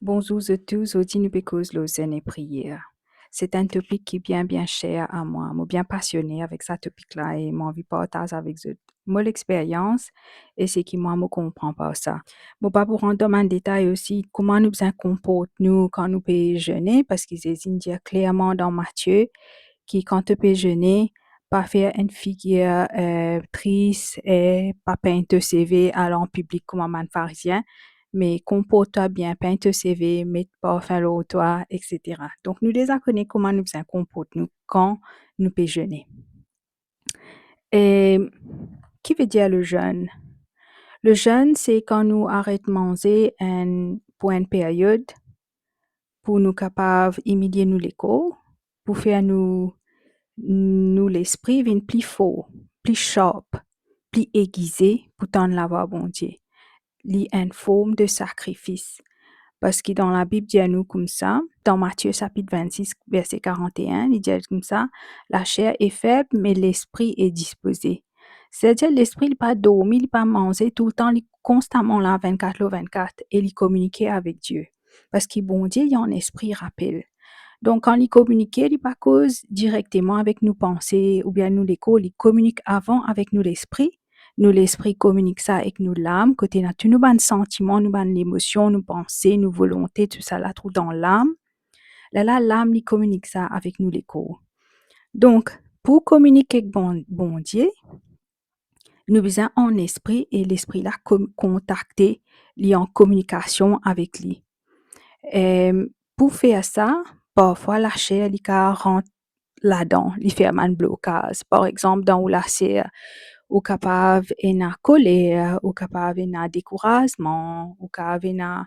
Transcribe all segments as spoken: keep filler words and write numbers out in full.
Bonzour zot tou, zordi nou pe koz lor zenn e priyer. Se enn topik ki bien, bien cher a mwa. Mo bien pasione avek sa topik la e mo anvi partaz avek zot mo lexperyans e seki mwa mo konpran par sa. Mo pa pou rant dan bann detay osi kouma nou bizin konport nou kan nou pe zene, parski Zezi inn dir klerman dan Matie ki kan to pe zene, pa fer enn figir, eh, tris, eh, pa pegn to seve, al an piblik kouma bann Farizien, me konport twa bien, pegn to seve, met parfin lor twa, etsetera. Donk, nou deza kone kouma nou bizin konport nou kan nou pe zene. E ki vedir le zenn? Le zenn, se kan nou aret manze enn, pou enn peryod, pou nou kapav imilie nou lekor, pou fer nou, nou lespri vinn pli for, pli sharp, pli egize pou tann lavwa Bondie. Li enn form de sakrifis. Parski dan Labib dir nou koumsa, dan Matie sapit vennsis, verse karant-e-enn, li dir koumsa, "Laser e feb, me lespri e dispoze." Setadir lespri li pa dormi, li pa manze, toultan li konstaman la vennkat lor vennkat e li kominike avek Die. Parski Bondie li enn lespri, rapel. Donk, kan li kominike, li pa koz direkteman avek nou panse oubien nou lekor, li kominik avan avek nou lespri. Nou lespri kominik sa ek nou lam, kot ena tou nou bann santiman, nou bann lemosion, nou panse, nou volonte, tousala trouv dan lam. Lerla lam li kominik sa avek nou lekor. Donk, pou kominik ek Bon-, Bondie, nou bizin an lespri e lespri la kom-, kontakte, li an kominikasion avek li. Em, pou fer sa, parfwa laser li kapav rant ladan, li fer bann blokaz. Par exanp, dan ou laser, ou kapav ena koler, ou kapav ena dekourazman, ou kapav ena,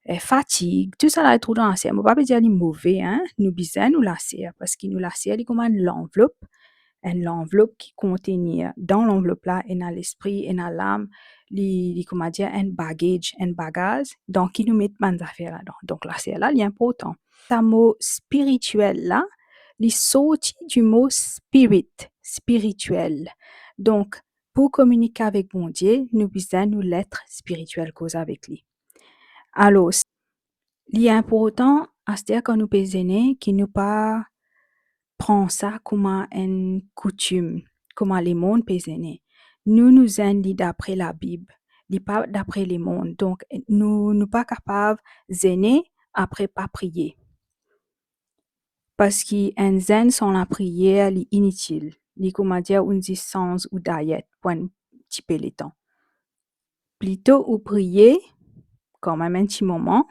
eh, fatig, tousala li trouv dan laser. Mo pa pe dir li move, hein, nou bizin nou laser, parski nou laser li kouma enn lanvlop, enn lanvlop ki kontenir, dan lanvlop la, ena lespri, ena lam, li, li, kouma dir, enn baggage, enn bagaz, dan ki nou met bann zafer ladan. Donk, laser la, li inportan. Sa mo spiritiel la, li sorti di mo spirit, spiritiel. Donk, pou kominike avek Bondie, nou bizin nou let spiritiel koz avek li. Alor, li inportan, aster kan nou pe zene, ki nou pa pran sa kouma enn koutim, kouma lemond pe zene. Nou, nou zenn li dapre Labib, li pa dapre lemond. Donk, nou, nou pa kapav zene apre pa priye. Parski enn zenn san lapriyer, li initil. Li, kouma dir, ou'nn zis sanz ou diet pou enn tipe letan. Plito ou priye, kanmem enn ti moman,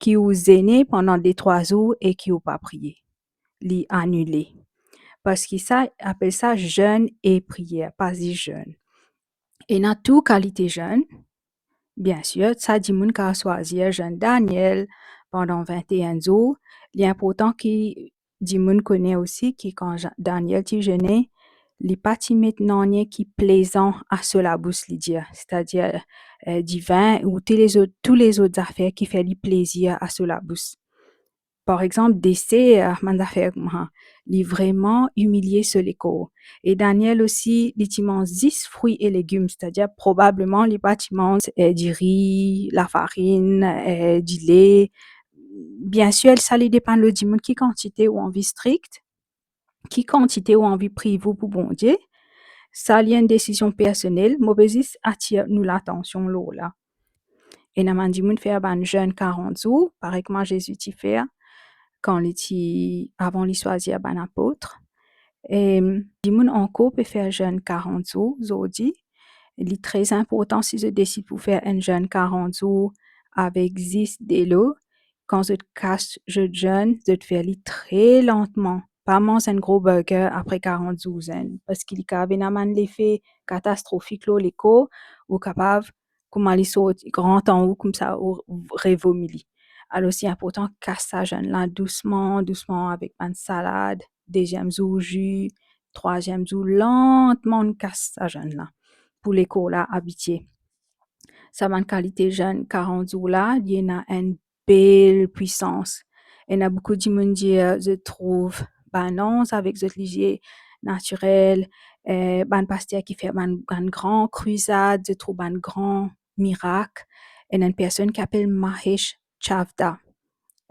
ki ou zene pandan de trwa zour e ki ou pa priye. Li anile. Parski sa, apel sa zenn e priyer, pa zis zenn. Ena tou kalite zenn. Biensir, sa dimoun kapav swazir zenn Daniel pandan vinte-enn zour. Li inportan ki dimoun kone osi ki kan Ja-, Daniel ti zene, li pa ti met nanye ki plezan a so labous, li dir, setadir, eh, divin ou tou lezot, tou lezot zafer ki fer li plezir a so labous. Par exanp, deser, bann zafer koumsa, li vreman imilie so lekor. E Daniel osi, li ti manz zis frwi e legim, setadir probableman li pa ti manz, eh, diri, lafarinn, eh, dile. Biensir, sa li depann lor dimoun ki kantite ou anvi strik, ki kantite ou anvi priv ou pou Bondie. Sa li enn desizion personel, mo pe zis atir nou latansion lor la. Ena bann dimoun fer bann zenn karant zour, parey kouma Zezi ti fer, kan li ti, avan li swazir bann apot. E dimoun ankor pe fer zenn karant zour zordi. Li tre inportan si zot desid pou fer enn zenn karant zour avek zis delo. Kan zot kas zot zenn, zot fer li tre lantman. Pa manz enn gro burger apre karant zour zenn, parski li kapav ena bann lefe katastrofik lor lekor, ou kapav kouma li sorti, rant an ou koumsa, ou revomi li. Alor, li inportan kas sa zenn la dousman, dousman avek bann salad, deziem zour zi, trwaziem zour lantman kas sa zenn la, pou lekor la abitie. Sa bann kalite zenn karant zour la, li ena enn bel pwisans. Ena boukou dimoun dir zot trouv bann anz avek zot lizie natirel, eh, bann paster ki fer bann, bann gran krizad, zot trouv bann gran mirak. Ena enn personn ki apel Mahesh Chavda.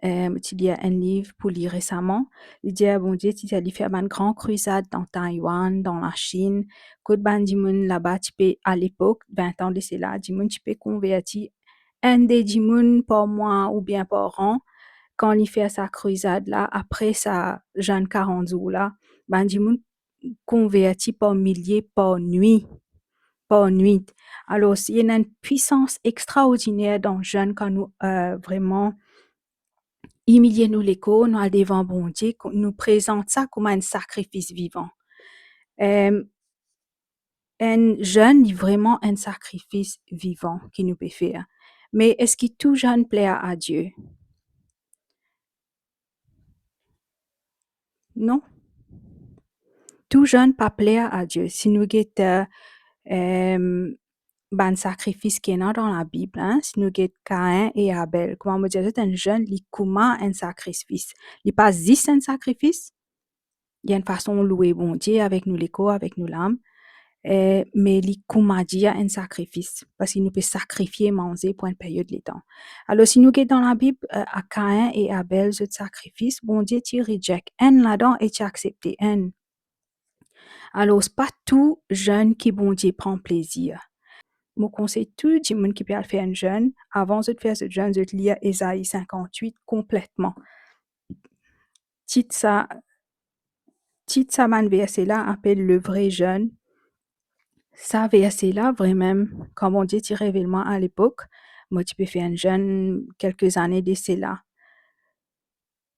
Eh, mo ti lir enn liv pou li resaman. Li dir Bondie ti, ti fer bann gran krizad dan Taiwan, dan Lasinn, kot bann dimoun laba ti pe, alepok, vin an de sela, dimoun ti pe konverti enn de dimoun par mwa oubien par an. Kan li fer sa krizad la, apre sa zenn karant zour la, bann dimoun konverti par milie, par nwi, par nwit. Alor, ena enn pwisans extraordiner dan zenn kan nou, eh, vreman imilie nou lekor, nou al devan Bondie, ko-, nou prezant sa kouma enn sakrifis vivan. Em, enn zenn, li vreman enn sakrifis vivan ki nou pe fer. Me eski tou zenn pler a Die? Non. Tou zenn pa pler a Die. Si nou get, eh, em, bann sakrifis ki ena dan Labib, en, si nou get Kain e Abel, kouma mo dir zot, enn zenn, li kouma enn sakrifis. Li pa zis enn sakrifis, li enn fason loue Bondie avek nou lekor, avek nou lam, eh, me li kouma dir enn sakrifis, parski nou pe sakrifie manze pou enn period letan. Alor, si nou get dan Labib, eh, a Kain e Abel zot sakrifis, Bondie ti reject enn ladan e ti aksepte enn. Alor, pa tou zenn ki Bondie pran plezir. Mo konsey tou dimoun ki pe al fer enn zenn, avan zot fer zot zenn, zot lir Ezai sinkant-wit konpletman. Tit sa, tit sa bann verse la apel Le Vrai Jeûne. Sa verse la, vremem, kan Bondie ti revel mwa alepok, mo ti pe fer enn zenn kelke zane de sela.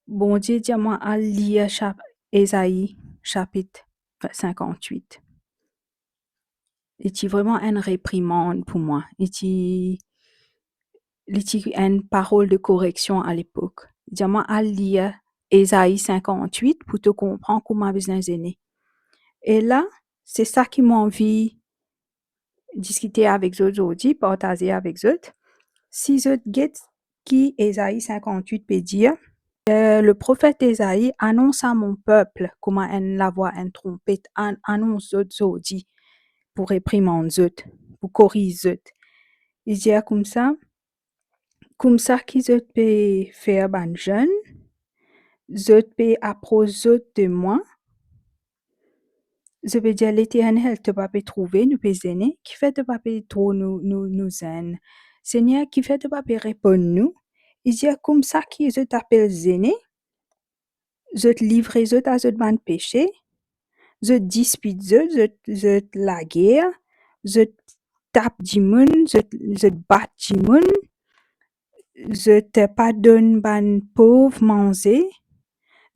Bondie dir mwa al lir chap-, Ezai sapit sinkant-wit. Li ti vreman enn reprimand pou mwa. Li ti, li ti enn parol de koreksion alepok. Li dir mwa al lir Ezai sinkant-wit pou to konpran kouma bizin zene. E la, se sa ki mo anvi diskite avek zot zordi, partaze avek zot. Si zot get ki Ezai sinkant-wit pe dir, eh, le profet Ezai anons à mon peuple, kouma enn lavwa, enn tronpet, an-, anons zot zordi pou reprimand zot, pou koriz zot. Li dir koumsa, koumsa ki zot pe fer bann zenn, zot pe apros zot de mwa, zot pe dir, Leternel, to pa pe trouve nou pe zene? Kifer to pa pe trouv nou, nou, nou zenn? Segner, kifer to pa pe reponn nou? Li dir, koumsa ki zot apel zene, zot livre zot a zot bann pese, zot dispit zot, zot, zot lager, zot tap dimoun, zot, zot bat dimoun, zot pa donn bann pov manze,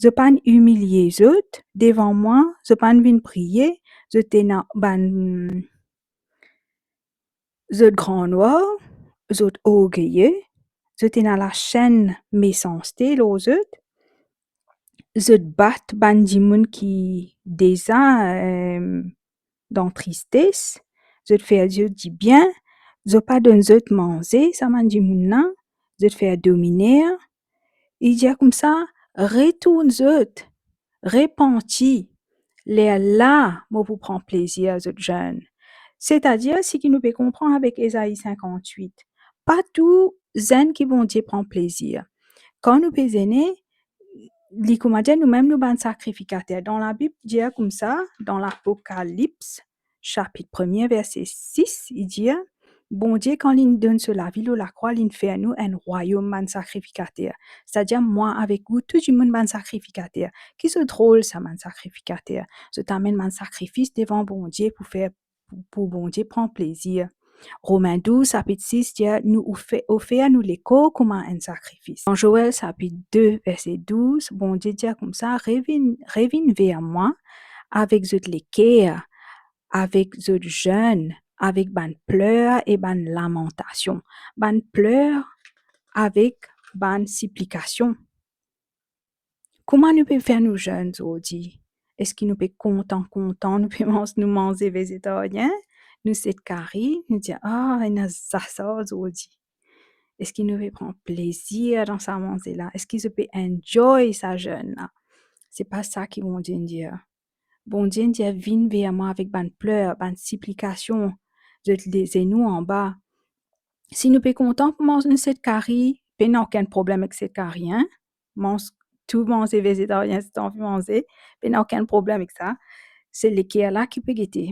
zot pa'nn imilie zot devan mwa, zot pa'nn vinn priye, zot ena bann, zot gran nwar, zot orgeye, zot ena lasenn mesanste lor zot, zot bat bann dimoun ki deza, em, dan tristes, zot fer zot dibien, zot pa donn zot manze, sa bann dimoun la, zot fer dominer. Li dir koumsa, retourn zot, repanti, lerla mo pou pran plezir zot zenn. Setadir, seki nou pe konpran avek Ezai sinkant-wit, pa tou zenn ki Bondie pran plezir. Kan nou pe zene, li kouma dir noumem nou bann sakrifikater. Dan Labib dir koumsa, dan Lapokalips, sapit premie, verse sis, li dir, Bondie, kan linn donn so lavi lor lakrwa, linn fer nou enn rwayom bann sakrifikater. Setadir mwa avek ou, tou dimoun bann sakrifikater. Ki zot rol sa bann sakrifikater? Zot amenn bann sakrifis devan Bondie pou fer, pou, pou Bondie pran plezir. Romin douz, sapit sis dir, nou ofe-, ofer nou lekor kouma enn sakrifis. Dan Zoel, sapit de, verse douz, Bondie dir koumsa, revinn, revinn ver mwa avek zot leker, avek zot zenn, avek bann pler e bann lamantasion. Bann pler avek bann siplikasion. Kouma nou pe fer nou zenn zordi? Eski nou pe kontan, kontan, nou pe manz, nou manze vezetarien, nou set kari, nou dir, "Ah, ena zasar zordi." Eski nou pe pran plezir dan sa manze la? Eski zot pe enjoy sa zenn la? Se pa sa ki Bondie dir. Bondie dir, "Vinn ver mwa avek bann pler, bann siplikasion, zot lezenou anba." Si nou pe kontan pou manz nou set kari, pena okenn problem ek set kari, en. Manz tou, manze vezetarien si to anvi manze, pena okenn problem ek sa. Se leker la ki pe gete,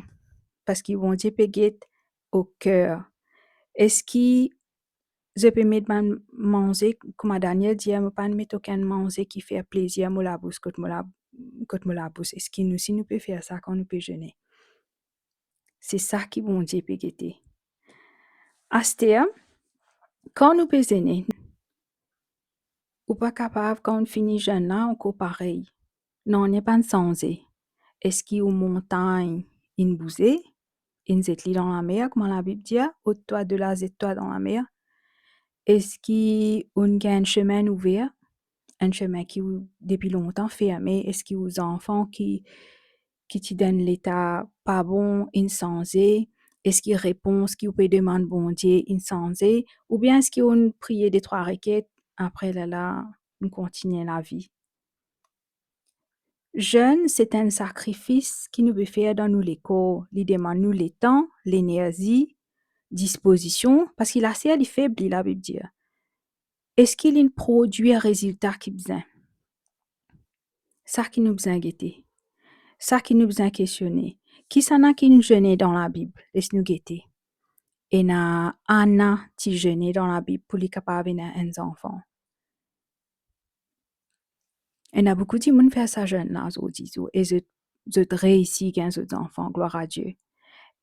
parski Bondie pe get o ker. Eski zot pe met bann manze, kouma Daniel dir, mo pa'nn met okenn manze ki fer plezir mo labous, kot mo la-, kot mo labous. Eski nou si nou pe fer sa kan nou pe zene? Se sa ki Bondie pe gete. Aster, kan nou pe zene, ou pa kapav, kan ou fini zenn la, ankor parey. Nanye pa'nn sanze. Eski ou montagn inn bouze, inn zet li dan lamer, kouma Labib dir, ôte-toi de là, zette-toi dans la mer? Eski ou gagn enn sime ouver, enn sime ki ou depi lontan ferme? Eski ou zanfan ki, ki ti dan enn leta pa bon, inn sanze? Eski repons ki ou pe demann Bondie inn sanze? Oubien eski ou priye de trwa rekiet, apre lerla ou kontigne lavi? Zenn, se enn sakrifis ki nou pe fer dan nou lekor. Li demann nou letan, lenerzi, dispozision, parski laser li feb, li, Labib dir. Eski li'nn prodwir rezilta ki bizin? Sa ki nou bizin gete. Sa ki nou bizin kestione. Kisannla ki'nn zene dan Labib? Les nou gete. Ena Ana ti zene dan Labib pou li kapav ena enn zanfan. Ena boukou dimoun fer sa zenn la zordi zour, e zot, zot reisi gagn zot zanfan, gloire à Dieu.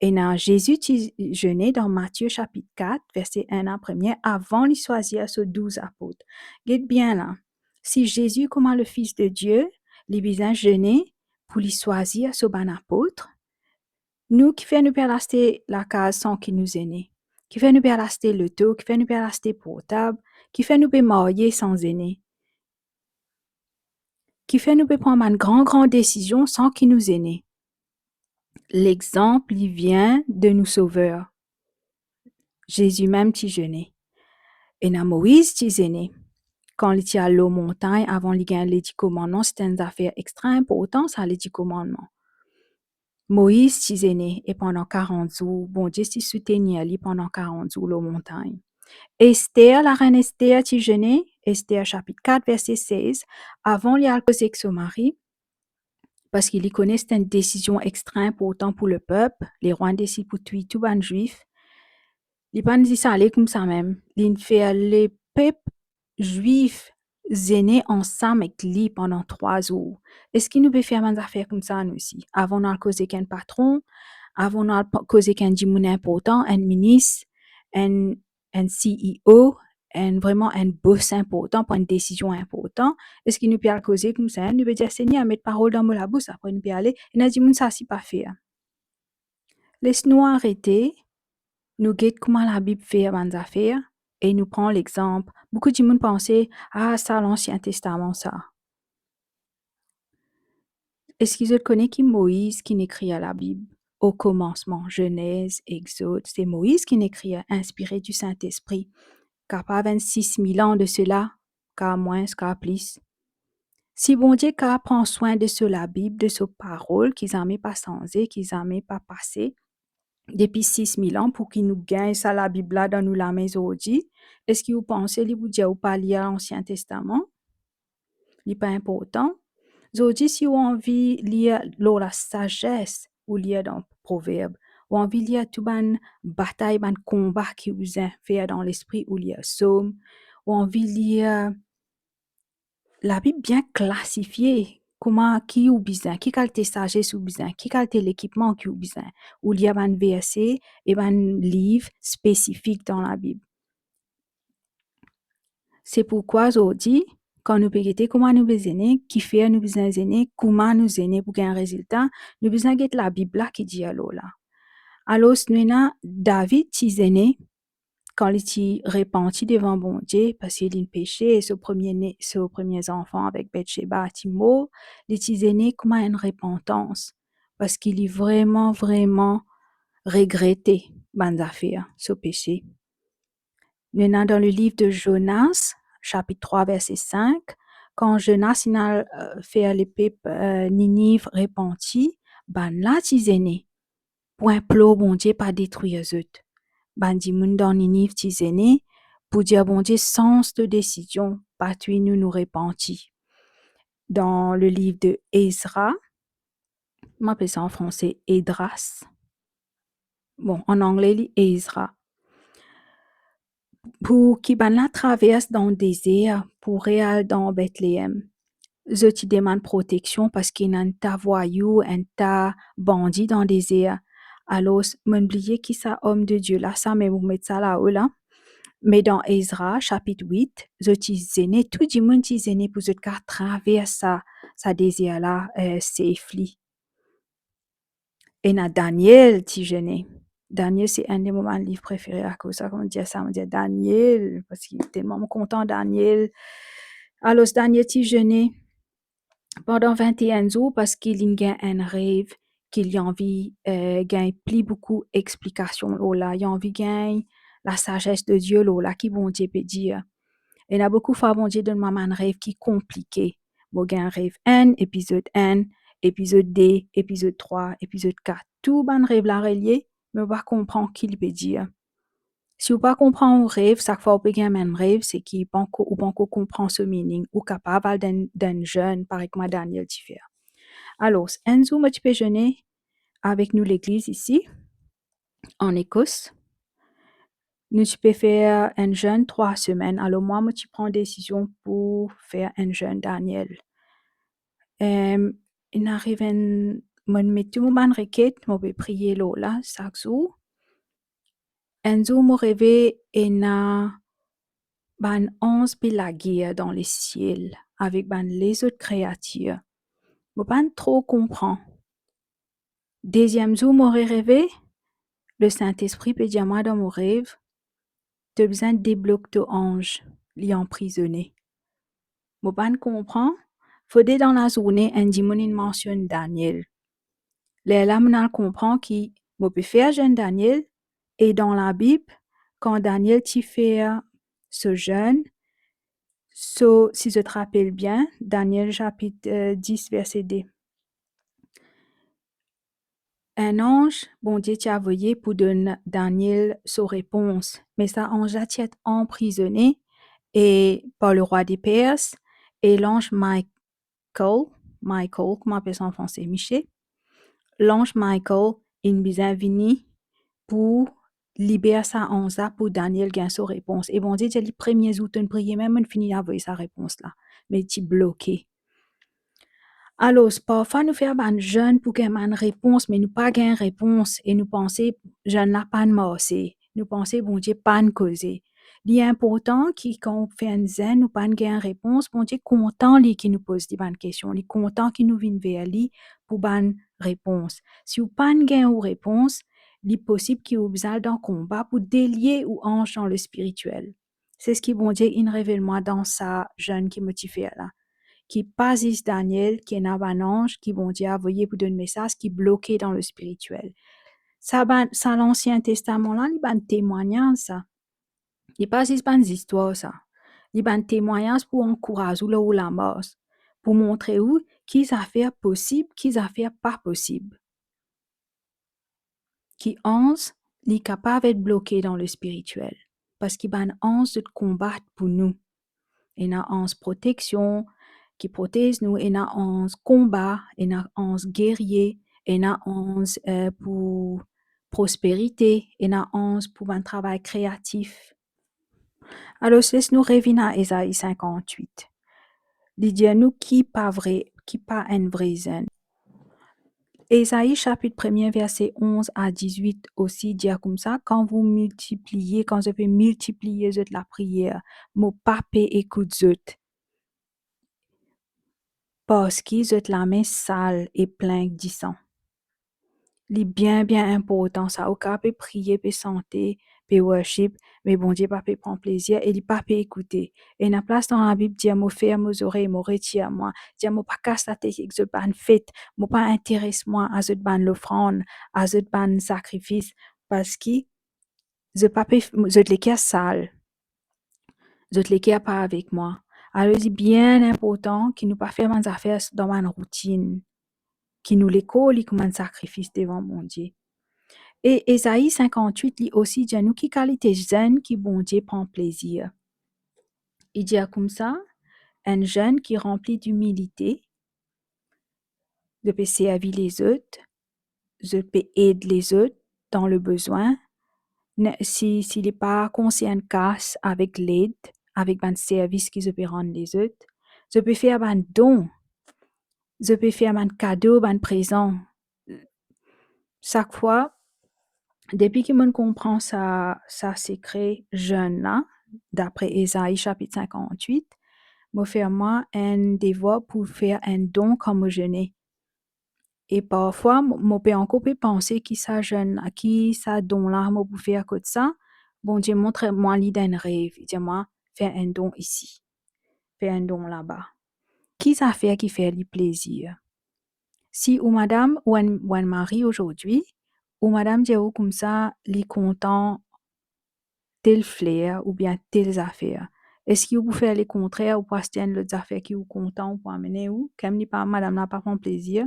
Ena Zezi ti zene dan Matie sapit kat, verse enn a premie, avan li swazir so douz apot. Get bien la, si Zezi kouma le Fils de Dieu, li bizin zene pou li swazir so bann apot, nou, kifer nou pe al aste lakaz san ki nou zene? Kifer nou pe al aste loto? Kifer nou pe al aste portab? Kifer nou pe marye san zene? Kifer nou pe pran bann gran, gran desizion san ki nou zene? Lexanp, li vinn de nou Sover. Zezi mem ti zene. Ena Moiz ti zene. Kan li ti al lor montagn, avan li gagn le Di Komannman, se ti enn zafer extra inportan, sa, le Di Komannman. Moiz ti zene, e pandan karant zour, Bondie ti soutenir li pandan karant zour lor montagn. Ester, larenn Ester ti zene, Ester sapit kat, verse sez, avan li al koze ek so mari, parski li kone se ti enn desizion extra inportan pou lepep, lerwa inn desid pou touy tou bann Zwif. Li pa'nn zis ale koumsa mem, li'nn fer lepep Zwif zene ansam ek li pandan trwa zour. Eski nou pe fer bann zafer koumsa nou osi? Avan nou al koze ek enn patron, avan nou al pa-, koze ek enn dimoun inportan, enn minis, enn, enn C E O, enn, vreman enn bos inportan, pran enn desizion inportan, eski nou pe al koze koumsa? Nou pe dir, "Segner, met parol dan mo labous," apre nou pe ale. Ena dimoun sa si pa fer. Les nou arete, nou get kouma Labib fer bann zafer e nou pran lexanp. Boukou dimoun panse, "Ah, sa Lansien Testaman sa." Eski zot kone ki Moiz ki'nn ekrir Labib? O komansman, Zenez, Exod, se Moiz ki'nn ekrir, inspire di Sintespri. Kapav enn sis mil an de sela, ka mwins, ka plis. Si Bondie kapav pran swin de so Labib, de so parol ki zame pa sanze, ki zame pa pase, depi sis mil an, pou ki nou gagn sa Labib la dan nou lame zordi, eski ou panse li pou dir ou pa lir Ansien Testaman? Li pa inportan. Zordi, si ou anvi lir lor lasazes, ou lir dan Proverb. Ou anvi lir tou bann batay, bann konba ki ou bizin fer dan lespri, ou lir Psom. Ou anvi lir Labib bien klasifie kouma ki ou bizin, ki kalite sazes ou bizin, ki kalite lekipman ki ou bizin. Ou lir bann verse e bann liv spesifik dan Labib. Se pourkwa zordi, kan nou pe gete kouma nou pe zene, kifer nou bizin zene, kouma nou zene pou gagn rezilta, nou bizin get Labib la ki dir lor la. Alor, nou ena David ti zene, kan li ti repanti devan Bondie, parski li'nn pese, so premie ne, so premie zanfan avek Betsheba ti mor, li ti zene kouma enn repantans, parski li vreman, vreman regrete bann zafer, so pese. Nou ena dan le liv de Zonas, sapit trwa, verse sink, kan Zonas inn al, eh, fer lepep, eh, Niniv repanti, bannla ti zene pou inplor Bondie pa detrir zot. Bann dimoun dan Niniv ti zene pou dir Bondie, sanz to desizion, pa touy nou, nou repanti. Dan le liv de Ezra, mo apel sa an franse Esdras. Bon, an angle li Ezra. Pou ki bann la travers dan dezer pou real dan Betleem. Zot ti demann proteksion parski ena enn ta vwayou, enn ta bandi dan dezer. Alor, mo'nn bliye ki sa om de Die la, sa, me mo met sa lao la. Me dan Ezra, sapit wit, zot ti zene, tou dimoun ti zene pou zot kav travers sa, sa dezer la, eh, safely. Ena Daniel ti zene. Daniel se enn de mo bann liv prefere, akoz sa, kouma dir sa, mo dir Daniel, parski telman mo kontan Daniel. Alor, Daniel ti zene pandan vinte-enn zour, parski li'nn gagn enn rev ki li anvi, eh, gagn pli boukou explikasion lor la, li anvi gagn lasazes de Die lor la, ki Bondie pe dir. Ena boukou fwa Bondie donn mwa bann rev ki konplike. Mo gagn rev enn, epizod enn, epizod de, epizod trwa, epizod kat. Tou bann rev la relie, me mo pa konpran ki li pe dir. Si ou pa konpran ou rev, sak fwa ou pe gagn mem rev, se ki pankor, ou pankor konpran so meaning. Ou kapav al dan, dan zenn, parey kouma Daniel ti fer. Alor, enn zour mo ti pe zene avek nou legliz isi, an Ekos. Nou ti pe fer enn zenn trwa semenn. Alor, mwa, mo ti pran desizion pou fer enn zenn Daniel. Em, inn ariv enn, mo met tou mo bann reket, mo pe priye lor la sak zour. Enn zour mo reve ena bann anz pe lager dan lesiel avek bann lezot kreatir. Mo pa'nn tro konpran. Deziem zour mo rereve, Lesintespri pe dir mwa dan mo rev, to bizin deblok to anz, li anprizone. Mo pa'nn konpran, fode dan lazourne enn dimoun inn mansionn Daniel. Lerla mo'nn al konpran ki mo pe fer zenn Daniel, e dan Labib, kan Daniel ti fer so zenn, so, si zot rapel bien, Daniel sapit, eh, dis, verse de. Enn anz Bondie ti avoye pou donn Daniel so repons, me sa anz la ti et anprizone e par lerwa de Pers, e lanz Michael, Michael, kouma apel sa an franse, Miche? Lanz Michael inn bizin vini pou liber sa anz la pou Daniel gagn so repons. E Bondie dir li, premie zour to'nn priye, mem mo'nn fini avoy sa repons la, me li ti bloke. Alor, parfwa nou fer bann zenn pou gagn bann repons, me nou pa gagn repons e nou panse zenn la pa'nn marse, nou panse Bondie pa'nn koze. Li inportan ki kan ou fer enn zenn, ou pa'nn gagn repons, Bondie kontan li ki nou poz li bann kestion, li kontan ki nou vinn ver li pou bann repons. Si ou pa'nn gagn ou repons, li posib ki ou bizin al dan konba pou delie ou anz dan lespiritiel. Se seki Bondie inn revel mwa dan sa zenn ki mo ti fer la. Ki pa zis Daniel, ki ena bann anz ki Bondie avoye pou donn mesaz ki bloke dan lespiritiel. Sa bann, sa Lansien Testaman la, li bann temwagnaz sa. Li pa zis bann zistwar sa. Li bann temwagnaz pou ankouraz ou lor ou lamars, pou montre ou ki zafer posib, ki zafer pa posib. Ki anz, li kapav et bloke dan lespiritiel, parski bann anz zot konbat pou nou. Ena anz proteksion ki protez nou, ena anz konba, ena anz gerie, ena anz, eh, pou prosperite, ena anz pou bann travay kreatif. Alor, les nou revinn a Ezai sinkant-wit. Li dir nou ki pa vre, ki pa enn vre zenn. Ezai sapit premie, verse onz a dizwit osi dir koumsa, "Kan zot pe miltipliye, kan zot pe miltipliye zot lapriyer, mo pa pe ekout zot, parski zot lame sal e plin disan." Li bien, bien inportan sa. Ou kapav pe priye, pe sante, pe worship, me Bondie pa pe pran plezir e li pa pe ekoute. Ena plas dan Labib dir, "Mo ferm mo zorey, mo retir mwa." Dir, "Mo pa kas latet ek zot bann fet, mo pa interes mwa a zot bann lofrann, a zot bann sakrifis, parski zot pa pe, zot leker sal, zot leker pa avek mwa." Alor, li bien inportan ki nou pa fer bann zafer dan bann routinn, ki nou lekor li kouma enn sakrifis devan Bondie. E Ezai sinkant-wit, li osi dir nou ki kalite zenn ki Bondie pran plezir. Li dir koumsa, enn zenn ki ranpli dimilite, zot pe servi lezot, zot pe ed lezot dan le bezwin. Ne-, si, si li pa konsern kas avek led, avek bann servis ki zot pe rann lezot, zot pe fer bann don, zot pe fer bann kado, bann prezan. Sak fwa, depi ki mo'nn konpran sa, sa sekre zenn la, dapre Ezai sapit sinkant-wit, mo fer mwa enn devwar pou fer enn don kan mo zene. E parfwa, mo, mo pe ankor pe panse ki sa zenn la, ki sa don la mo pou fer kot sa. Bondie montre mwa li dan enn rev, li dir mwa, fer enn don isi, fer enn don laba. Ki zafer ki fer li plezir? Si ou madam ou enn, ou enn mari azordi, ou madam dir ou koumsa li kontan tel fler oubien tel zafer, eski ou pou fer lekontrer, ou pou aste enn lot zafer ki ou kontan, ou pou amene ou, kemem li pa, madam la pa pran plezir,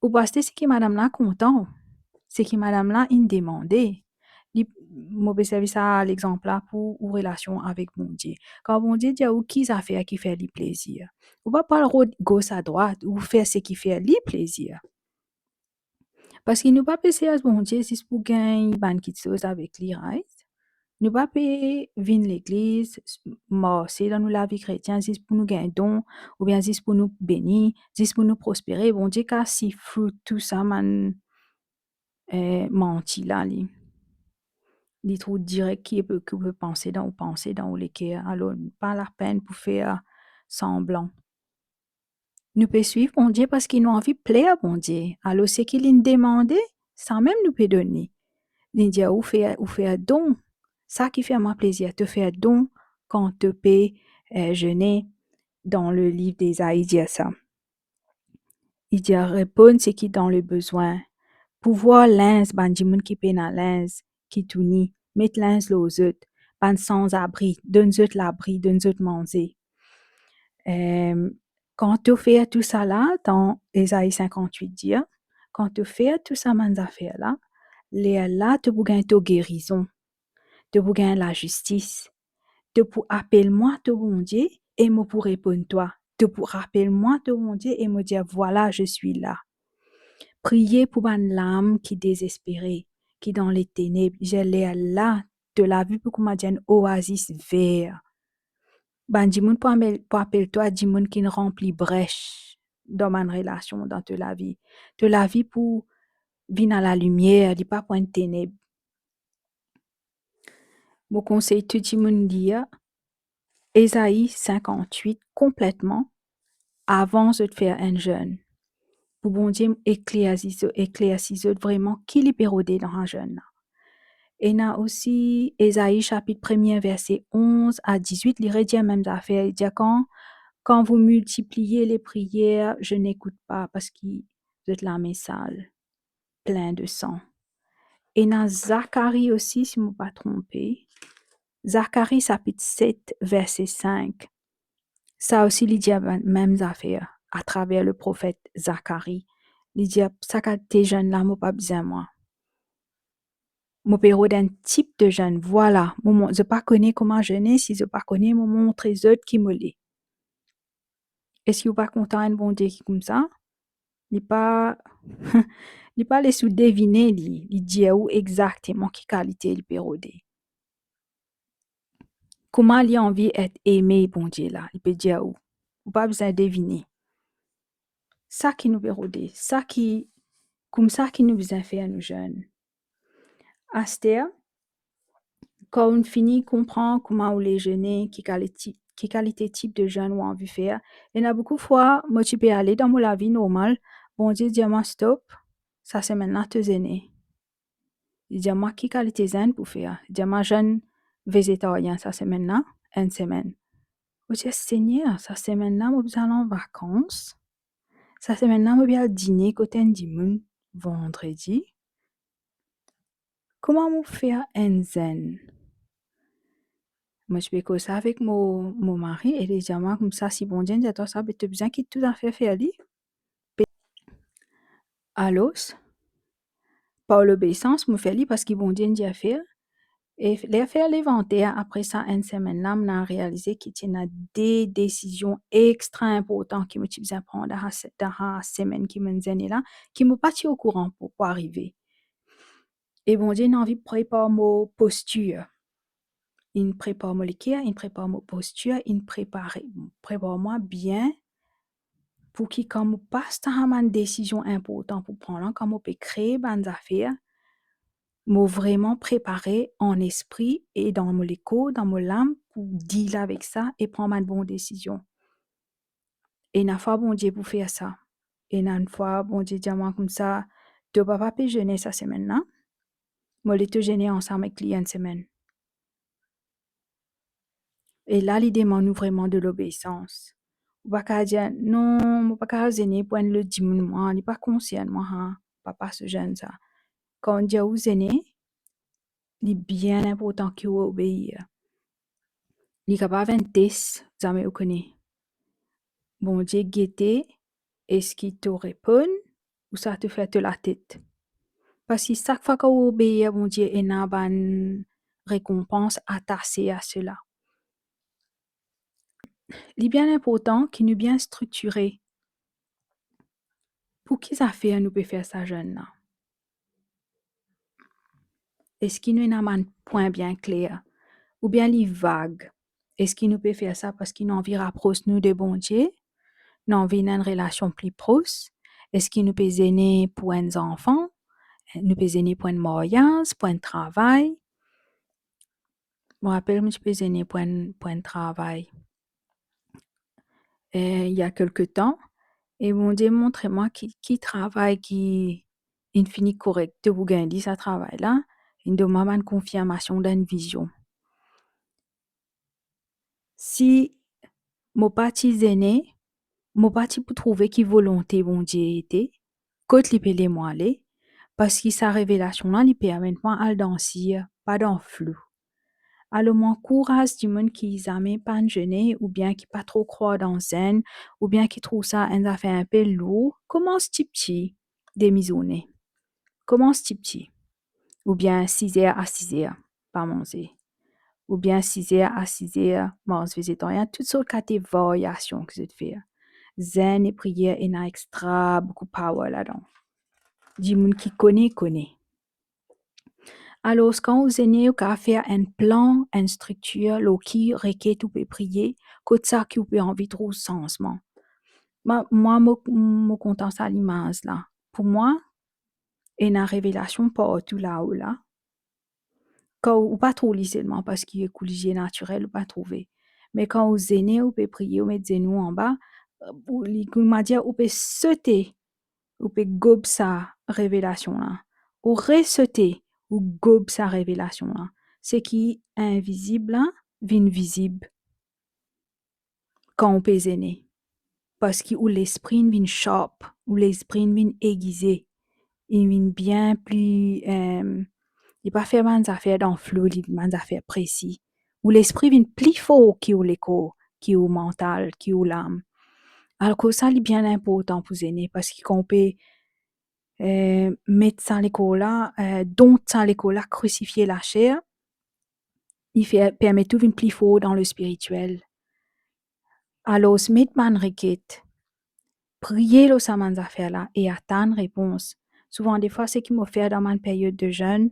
ou pou aste seki madam la kontan, seki madam la inn demande. Li, mo pe servi sa lexanp la pou ou relasion avek Bondie. Kan Bondie dir ou ki zafer ki fer li plezir, ou pa pou al rod gos adrwat, ou fer seki fer li plezir. Parski nou pa pe servi Bondie zis pou gagn bann kitsoz avek li, right? Nou pa pe vinn legliz, s-, marse dan nou lavi kretien zis pou nou gagn don, oubien zis pou nou beni, zis pou nou prospere. Bondie kapav see through tou sa bann, eh, manti la, li. Li trouv direk ki pe, ki ou pe panse dan ou panse, dan ou leker. Alor, pa lapenn pou fer sanblan. Nou pe swiv Bondie parski nou anvi pler Bondie. Alor, seki li'nn demande, samem nou pe donn li. Li dir ou fer, ou fer don. Sa ki fer mwa plezir, to fer don kan to pe, eh, zene. Dan le liv Ezai dir sa. Li dir reponn seki dan le bezwin. Pou vwar linz, bann dimoun ki pena linz, ki touni, met linz lor zot, bann sanzabri, donn zot labri, donn zot manze. Em, kan to fer tou sa la, dan Ezai sinkant-wit dir, kan to fer tou sa bann zafer la, lerla to pou gagn to gerizon, to pou gagn lazistis, to pou apel mwa to Bondie e mo pou reponn twa. To pou apel mwa to Bondie e mo dir, "Vwala, je suis là." Priye pou bann lam ki dezespere, ki dan leteneb, lerla to lavi pou kouma dir enn oazis ver. Bann dimoun pou amel-, pou apel twa dimoun ki ranpli bres dan bann relasion, dan to lavi. To lavi pou vinn a lalimier, li pa pou enn teneb. Mo konsey tou dimoun lir Ezai sinkant-wit konpletman avan zot fer enn zenn, pou Bondie eklersi zo-, eklersi zot vreman ki li pe rode dan sa zenn la. Ena osi Ezai sapit premie, verse onz a dizwit, li redir mem zafer, li dir, "Quand, quand vous multipliez les prières, je n'écoute pas, parski zot lame sal, plin de san." Ena Zakari osi, si mo pa tronpe. Zakari sapit set, verse sink. Sa osi, li dir bann mem zafer atraver le profet Zakari. Li dir, "Sa kalite zenn la, mo pa bizin mwa. Mo pe rod enn tip de zenn. Vwala, mo, mo, zot pa kone kouma zene, si zot pa kone, mo montre zot ki mo le." Eski ou pa kontan enn Bondie ki koumsa? Li pa, li pa les ou devine li, li dir ou exakteman ki kalite li pe rode. Kouma li anvi et eme, Bondie la, li pe dir ou. Ou pa bizin devine. Sa ki nou pe rode, sa ki, koumsa ki nou bizin fer nou zenn. Aster, kan ou fini konpran kouma ou le zene, ki kaliti-, ki kalite tip de zenn ou anvi fer, ena boukou fwa, mo ti pe ale dan mo lavi normal, Bondie dir mwa, "Stop, sa semenn la to zene." Li dir mwa ki kalite zenn pou fer. Li dir mwa zenn vezetarien sa semenn la, enn semenn. Mo dir, "Segner, sa semenn la mo bizin al an vakans. Sa semenn la mo bizin al dine kot enn dimoun vandredi. Kouma mo fer enn zenn?" Mo ti pe koz sa avek mo, mo mari, e li dir mwa koumsa, "Si Bondie dir twa sa, be to bizin kit tou zafer fer li." Pe-, alor, par lobeisans, mo fer li parski Bondie inn dir fer. E f-, ler fer levanter, apre sa enn semenn la, mo inn realize ki ti ena de desizion extra inportan ki mo ti bizin pran dan sa se-, dan sa semenn ki mo'nn zene la, ki mo pa ti okouran pou, pou arive. E Bondie inn anvi prepar mo postir. Inn prepar mo leker, inn prepar mo postir, inn prepare, prepar mwa bien pou ki kan mo pas dan sa bann desizion inportan pou pran la, kan mo pe kre bann zafer, mo vreman prepare an lespri e dan mo lekor, dan mo lam pou deal avek sa e pran bann bon desizion. Ena fwa Bondie pou fer sa. Ena enn fwa Bondie dir mwa koumsa, to papa pe zene sa semenn la, mo le to zene ansam ek li enn semenn. E la, li demann nou vreman de lobeisans. Ou pa kav dir, "Non, mo pa kav zene pou enn lot dimoun mwa, li pa konsern mwa, ha, papa so zenn sa." Kan dir ou zene, li bien inportan ki ou obeir. Li kapav enn tes, zame ou kone. Bondie gete, eski to reponn, ou sa to fer to latet. Parski sak fwa ki ou obeir Bondie, ena bann rekonpans atase a sela. Li bien inportan ki nou bien striktire. Pou ki zafer nou pe fer sa zenn la? Eski nou ena bann pwin bien kler? Oubien li vag? Eski nou pe fer sa parski nou anvi rapros nou de Bondie? Nou anvi ena enn relasion pli pros? Eski nou pe zene pou enn zanfan? Nou pe zene pou enn maryaz, pou enn travay? Mo rapel mo ti pe zene pou enn, pou enn travay, eh, il y a quelque temps, e Bondie montre mwa ki, ki travay ki inn fini korek, to pou gagn li sa travay la, inn donn mwa bann konfirmasion dan enn vizion. Si mo pa ti zene, mo pa ti pou trouve ki volonte Bondie ete, kot li pe le mwa ale, parski sa revelasion la, li permet mwa al dan sir, pa dan flou. Alor, mo ankouraz dimoun ki zame pa'nn zene, oubien ki pa tro krwar dan zenn, oubien ki trouv sa enn zafer inpe lour, koumans tipti, demi zourne. Koumans tipti. Oubien siz er a siz er, pa manze. Oubien siz er a siz er, manz vezetarien, tou sort kate varyasion ki zot fer. Zenn e priyer ena extra boukou power ladan. Dimoun ki kone, kone. Alor, kan ou zene, ou kav fer enn plan, enn striktir, lor ki reket ou pe priye, kot sa ki ou pe anvi trouv sanzman. Mwa, mwa, mo, mo kontan sa limaz la. Pou mwa, ena revelasion partou lao la. Kan ou, ou pa trouv li selman parski ek ou lizie natirel, ou pa trouve. Me kan ou zene, ou pe priye, ou met zenou anba, ou, li, koumadir, ou pe sote, ou pe gob sa revelasion la. Ou resote, ou gob sa revelasion la. Seki invizib la vinn vizib kan ou pe zene. Parski ou lespri inn vinn sharp, ou lespri inn vinn egize, inn vinn bien pli, em, li pa fer bann zafer dan flou, li bann zafer presi. Ou lespri vinn pli for ki ou lekor, ki ou mantal, ki ou lam. Alor sa, li bien inportan pou zene, parski kan ou pe, eh, met sa lekor la, eh, dont sa lekor la, krisifie laser, li fer, permet ou vinn pli for dan lespiritiel. Alor, met bann reket, priye lor sa bann zafer la e atann repons. Souvan defwa, seki mo fer dan bann peryod de zenn,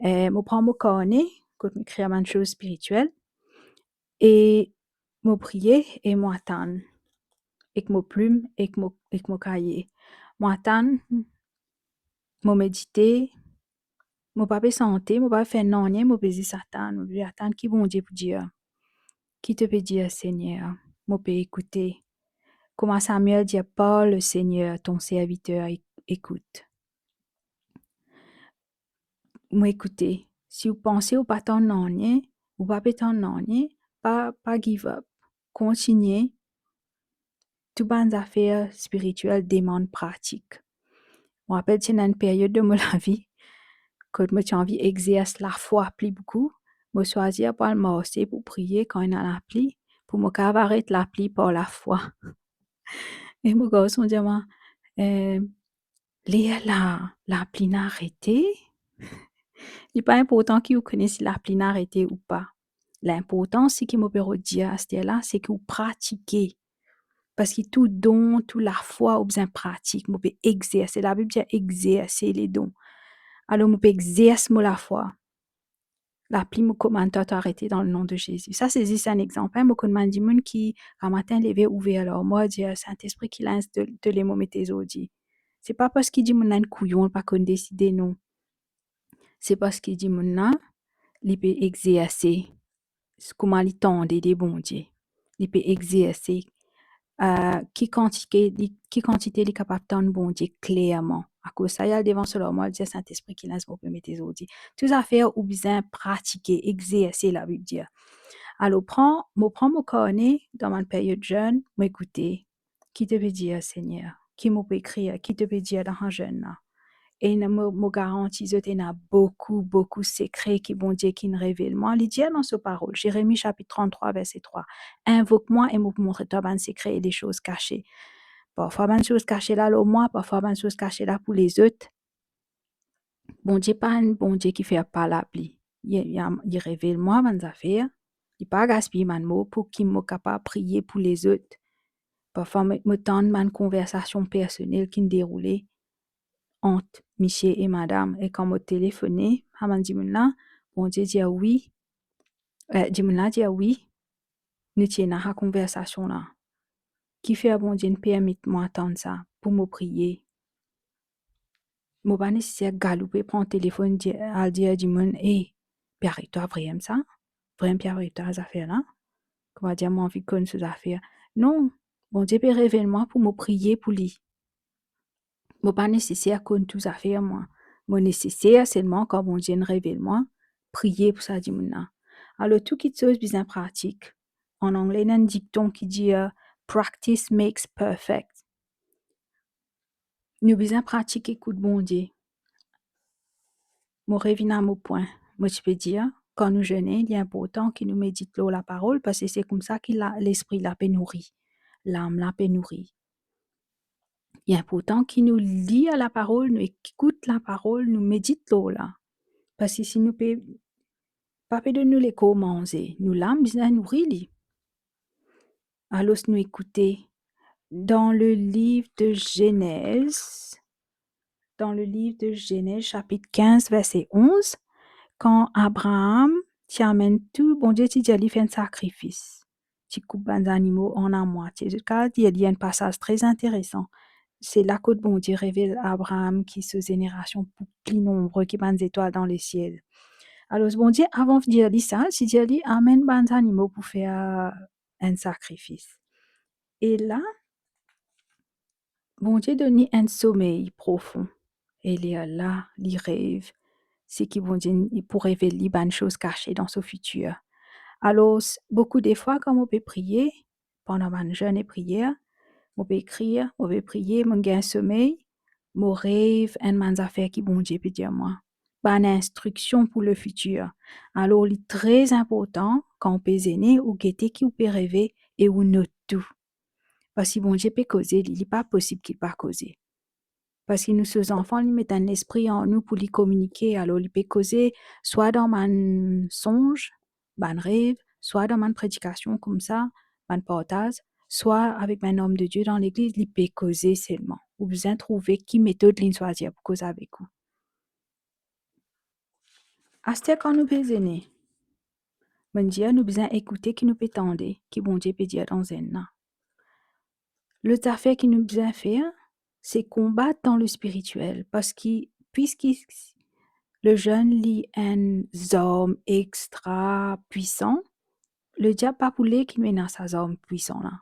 eh, mo pran mo karne, kot mo ekrir bann soz spiritiel, e mo priye e mo atann, ek mo plim, ek mo, ek mo kaye. Mo atann, mo medite, mo pa pe sante, mo pa pe fer nanye, mo pe zis atann, mo pe atann ki Bondie pou dir. Ki to pe dir, Segner? Mo pe ekoute. Kouma Samuel dir, "Parle, Seigneur, ton serviteur éc-, écoute." Mo ekoute. Si ou panse ou pa tann nanye, ou pa pe tann nanye, pa, pa give up. Kontigne. Tou bann zafer spiritiel demann pratik. Mo rapel ti ena enn peryod dan mo lavi kot mo ti anvi exers lafwa pli boukou, mo swazir pou al marse, pou priye kan ena lapli, pou mo kav aret lapli par lafwa. E mo garson dir mwa, eh, Ler la, lapli inn arete, li pa inportan ki ou kone si lapli inn arete ou pa. Linportan, seki mo pe rod dir aster la, seki ou pratike. Parski tou don, tou lafwa, ou bizin pratik. Mo pe exerse. Labib dir exerse le don. Alor, mo pe exerse mo lafwa. Lapli, mo komann twa, to arete dan le nom de Zezi. Sa, se zis enn exanp, en. Mo konn bann dimoun ki, gramatin leve, ouver larmwar, dir, Sintespri, ki linz to, to le mo mete zordi? Se pa parski dimoun la enn kouyon, li pa konn deside, non. Se parski dimoun la, li pe exerse kouma li tande de Bondie. Li pe exerse, eh, ki kantite li, ki kantite li kapav tann Bondie klerman. Akoz sa, li al devan so larmwar, li dir, Sintespri, ki linz mo pe mete zordi? Tou zafer ou bizin pratike, exerse, Labib dir. Alor, pran, mo pran mo karne dan bann peryod zenn, mo ekoute. Ki to pe dir, Segner? Ki mo pe ekrir? Ki to pe dir dan sa zenn la? E ena, mo, mo garanti zot, ena boukou, boukou sekre ki Bondie ki'nn revel mwa. Li dir dan so parol, Zeremi sapit tranntrwa, verse trwa, "Invok mwa e mo pou montre twa bann sekre e le soz kase." Parfwa bann soz kase la lor mwa, parfwa bann soz kase la pou lezot. Bondie pa enn Bondie ki fer pa lapli. Li, li, li revel mwa bann zafer. Li pa gaspiy bann mo pou ki mo kapav priye pou lezot. Parfwa mo, mo tann bann konversasion personel ki'nn deroule ant misie e madam. E kan mo telefone sa bann dimoun la, Bondie dir wi, eh, dimoun la dir wi, nou ti ena sa konversasion la. Kifer Bondie'nn permet mwa tann sa pou mo priye? Mo pa neseser galoupe pran telefonn, dir, al dir dimoun, "E, pe ariv twa vremem sa? Vremem pe ariv twa zafer la?" Koumadir mo anvi konn so zafer. Non, Bondie pe revel mwa pou mo priye pou li. Mo pa neseser konn tou zafer mwa. Mo neseser selman kan Bondie'nn revel mwa, priye pou sa dimoun la. Alor, tou kitsoz bizin pratik. An angle, ena enn dikton ki dir, "Practice makes perfect." Nou bizin pratik ekout Bondie. Mo revinn a mo pwin. Mo ti pe dir, kan nou zene, li inportan ki nou medit lor laparol, parski se koumsa ki la, lespri la pe nouri, lam la pe nouri. Li inportan ki nou lir laparol, nou ekout laparol, nou medit lor la. Parski si nou pe, pa pe donn nou lekor manze, nou lam bizin nouri li. Alor, nou ekoute dan le liv de Zenez, dan le liv de Zenez, sapit kinz, verse onz, kan Abraam ti amenn tou, Bondie ti dir li fer enn sakrifis, ti koup bann zanimo an amwatie. Zot kapav lir, li enn pasaz tre interesan. Se la kot Bondie revel Abraam ki so zenerasion pou pli nonbre ki bann zetwal dan lesiel. Alor, Bondie, avan dir li sa, ti dir li, "Amenn bann zanimo pou fer enn sakrifis." E la, Bondie donn li enn somey profon. E lerla, li rev, seki Bondie pou revel li bann soz kase dan so fitir. Alor, boukou de fwa, kan mo pe priye, pandan bann zenn e priyer, mo pe ekrir, mo pe priye, mo gagn somey, mo rev enn bann zafer ki Bondie pe dir mwa, bann instriksion pou lefitir. Alor, li tre inportan, kan ou pe zene, ou gete ki ou pe reve e ou not tou. Parski Bondie pe koze, li, li pa posib ki li pa koze. Parski nou so zanfan, li met enn lespri an nou pou li kominike, alor li pe koze swa dan bann sonz, bann rev, swa dan bann predikasion koumsa, bann partaz, swa avek bann om de Die dan legliz, li pe koze selman. Ou bizin trouve ki metod li'nn swazir pou koz avek ou. Aster kan nou pe zene, mo dir nou bizin ekoute ki nou pe tande, ki Bondie pe dir dan zenn la. Lot zafer ki nou bizin fer, se konbat dan lespiritiel, parski, piski lezenn li enn zarm extra pwisan, lediab pa pou le ki nou ena sa zarm pwisan la.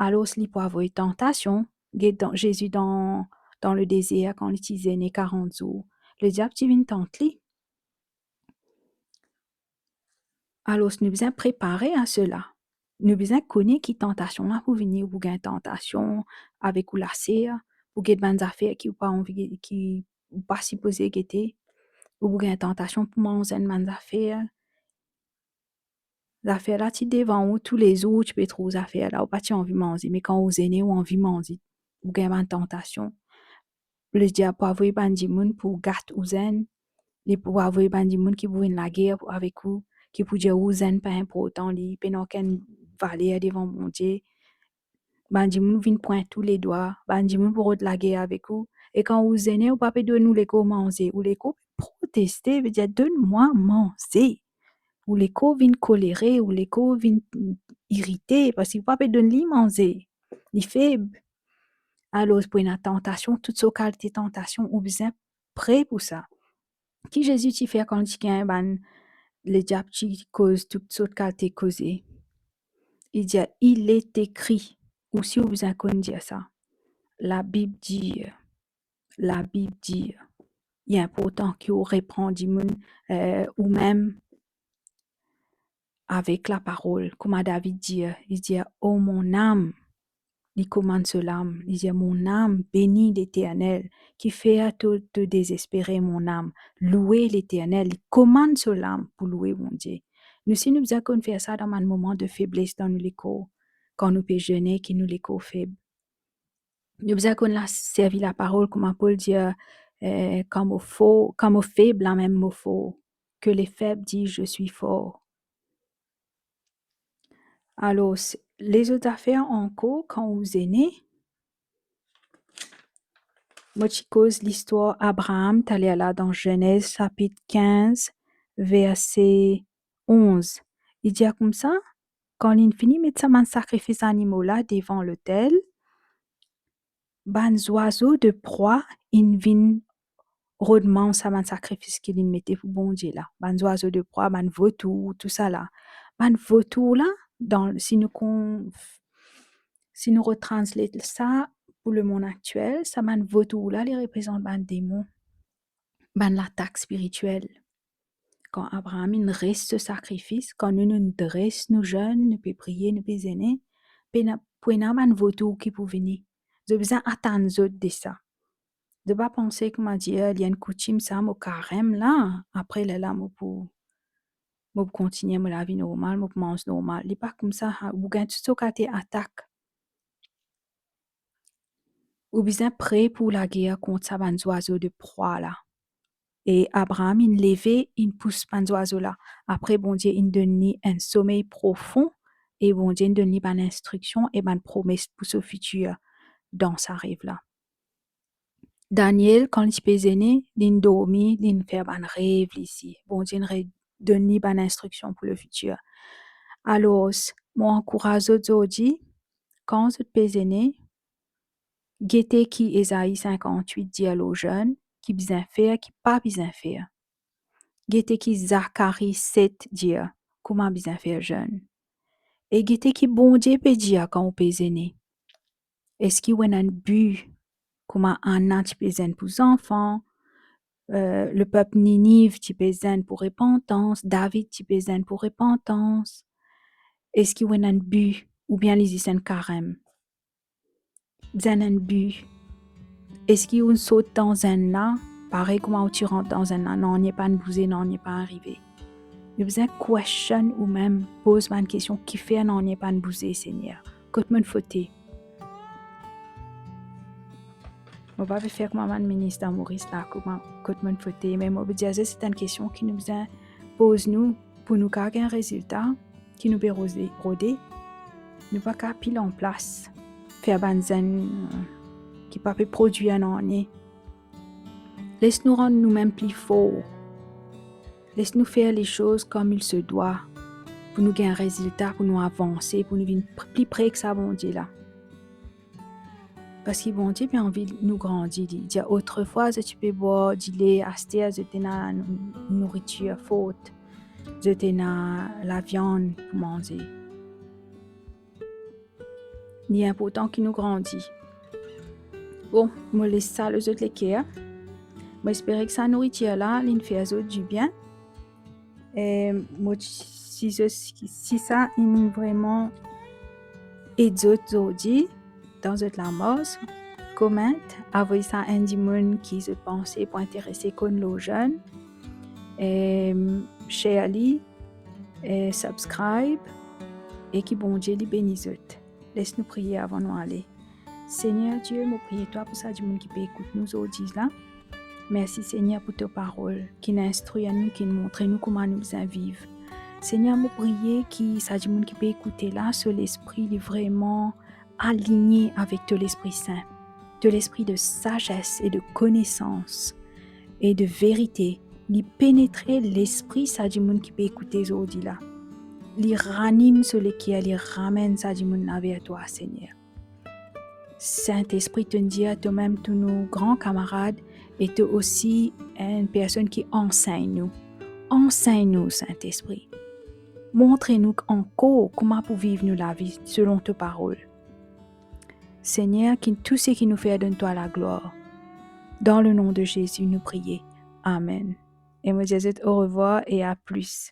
Alor, li pou avoy tantasion. Get dan, Zezi dan, dan ledezer, kan li ti zene karant zour, lediab ti vinn tant li. Alor, nou bizin prepare a sela. Nou bizin kone ki tantasion la pou vini. Ou pou gagn tantasion avek ou laser, pou get bann zafer ki ou pa anvi ge-, ki ou pa sipoze gete. Ou pou gagn tantasion pou manz enn bann zafer. Zafer la ti devan ou toulezour, ou ti pe trouv zafer la, ou pa ti anvi manze, me kan ou zene, ou anvi manze, ou gagn bann tantasion. lediab pou avoy bann dimoun pou gat ou zenn, li pou avoy bann dimoun ki pou vinn lager avek ou, ki pou dir ou zenn pa inportan, li pena okenn valer devan Bondie. Bann dimoun vinn pwint ou ledwa, bann dimoun pou rod lager avek ou. E kan ou zene, ou pa pe donn ou lekor manze, ou lekor pe proteste, pe dir, "Donn mwa manze." Ou lekor vinn kolere, ou lekor vinn irite, parski ou pa pe donn li manze. Li feb. Alor, pou ena tantasion, tou sort kalite tantasion, ou bizin pre pou sa. Ki Zezi ti fer kan li ti gagn bann, lediab ti koz tou sort kalite koze? Li dir, "Il est écrit." Ou si ou bizin konn dir sa. Labib dir. Labib dir. Li inportan ki ou repran dimoun, eh, ou mem avek laparol, kouma David dir, li dir, "O mon âme," li komann so lam, li dir, "Mon âme, bénis l'Éternel, qui fait à te, te désespérer, mon âme, louez l'Éternel." Li komann so lam pou loue Bondie. Nou si nou bizin konn fer sa dan bann moman de febles dan nou lekor, kan nou pe zene, ki nou lekor feb. Nou bizin konn la, servi laparol, kouma Pol dir, eh, "Kan mo for, kan mo feb, lamem mo for. Que les faibles disent, je suis fort." Alor, lezot zafer ankor, kan ou zene, mo ti koz listwar Abraam taler la dan Zenez sapit kinz, verse onz. Li dir koumsa, kan linn fini met sa bann sakrifis zanimo la devan lotel, bann zwazo de prwa inn vinn rod manz sa bann sakrifis ki linn mete pou Bondie la. Bann zwazo de prwa, bann votour, tousala. Bann votour la, dan, si nou kon-, si nou retranslate sa pou lemond aktiel, sa bann votour la, li reprezant bann demon, bann latak spiritiel. Kan Abraam inn res so sakrifis, kan nou, nou dres, nou zenn, nou pe priye, nou pe zene, pena, pou ena bann votour ki pou vini. Zot bizin atann zot de sa. Zot pa panse kouma dir, "Li enn koutim sa, mo karem la, apre lerla mo pou, mo pou kontigne mo lavi normal, mo pou manz normal." Li pa koumsa, ha, ou gagn tou sort kalite atak. Ou bizin pre pou lager kont sa bann zwazo de prwa la. E Abraam inn leve, inn pous bann zwazo la. Apre, Bondie inn donn li enn somey profon e Bondie inn donn li bann instriksion e bann promes pou so fitir dan sa rev la. Daniel, kan li ti pe zene, linn dormi, linn fer bann rev li si. Bondie inn re-, donn li bann instriksion pou lefitir. Alor, mo ankouraz zot zordi, kan zot pe zene, gete ki Ezai sinkant-wit dir lor zenn, ki bizin fer, ki pa bizin fer. Gete ki Zakari set dir, kouma bizin fer zenn. E gete ki Bondie pe dir kan ou pe zene. Eski ou ena enn bi, kouma Anna ti pe zenn pou zanfan, eh, lepep Niniv ti pe zenn pou repantans, David ti pe zenn pou repantans? Eski ou ena enn bi, oubien li zis enn karem? Bizin enn bi. Eski ou sort dan zenn la, parey kouma ou ti rant dan zenn la, nanye pa'nn bouze, nanye pa'nn arive? Nou bizin question ou mem, poz bann kestion, kifer nanye pa'nn bouze, Segner? Kot monn fote? Mo pa pe fer kouma bann minis dan Moris la, kouma, kot monn fote, me mo pe dir zis, se enn kestion ki nou bizin poz nou, pou nou kapav gagn rezilta ki nou pe roze-, rode. Nou pa kapav pil anplas, fer bann zenn, eh, ki pa pe prodwir nanye. Les nou rann noumem pli for. Les nou fer lesoz comme il se doit, pou nou gagn rezilta, pou nou avanse, pou nou vinn pr-, pli pre ek sa Bondie la. Parski Bondie pe anvi nou grandi, li dir, "Otrefwa, zot ti pe bwar dile, aster zot ena nou-, nouritir fort, zot ena laviann pou manze." Li inportan ki nou grandi. Bon, mo les sa lor zot leker. Mo espere ki sa nouritir la, linn fer zot dibien. E mo, si zot, si sa inn vreman ed zot zordi dan zot lamars, komant, avoy sa enn dimoun ki zot panse pou interese konn lor zenn. E share li, e subscribe, e ki Bondie li beni zot. Les nou priye avan nou ale. Segner Die, mo priye twa pou sa dimoun ki pe ekout nou zordi la. Mersi Segner pou to parol, ki'nn instrir nou, ki'nn montre nou kouma nou bizin viv. Segner, mo priye ki sa dimoun ki pe ekoute la, so lespri li vreman aligne avek to Lespri Sin, to lespri de sazes e de konesans e de verite, li penetre lespri sa dimoun ki pe ekoute zordi la. Li ranim so leker, li ramenn sa dimoun la ver twa, Segner. Sintespri, to'nn dir tomem to nou gran kamarad e to osi enn personn ki ansegn nou. Ansegn nou, Sintespri. Montre nou ankor kouma pou viv nou lavi selon to parol. Segner, ki tou seki nou fer donn twa laglwar. Dan le nom de Jésus, nou priye. Amen. E mo dir zot orevwar e a plis.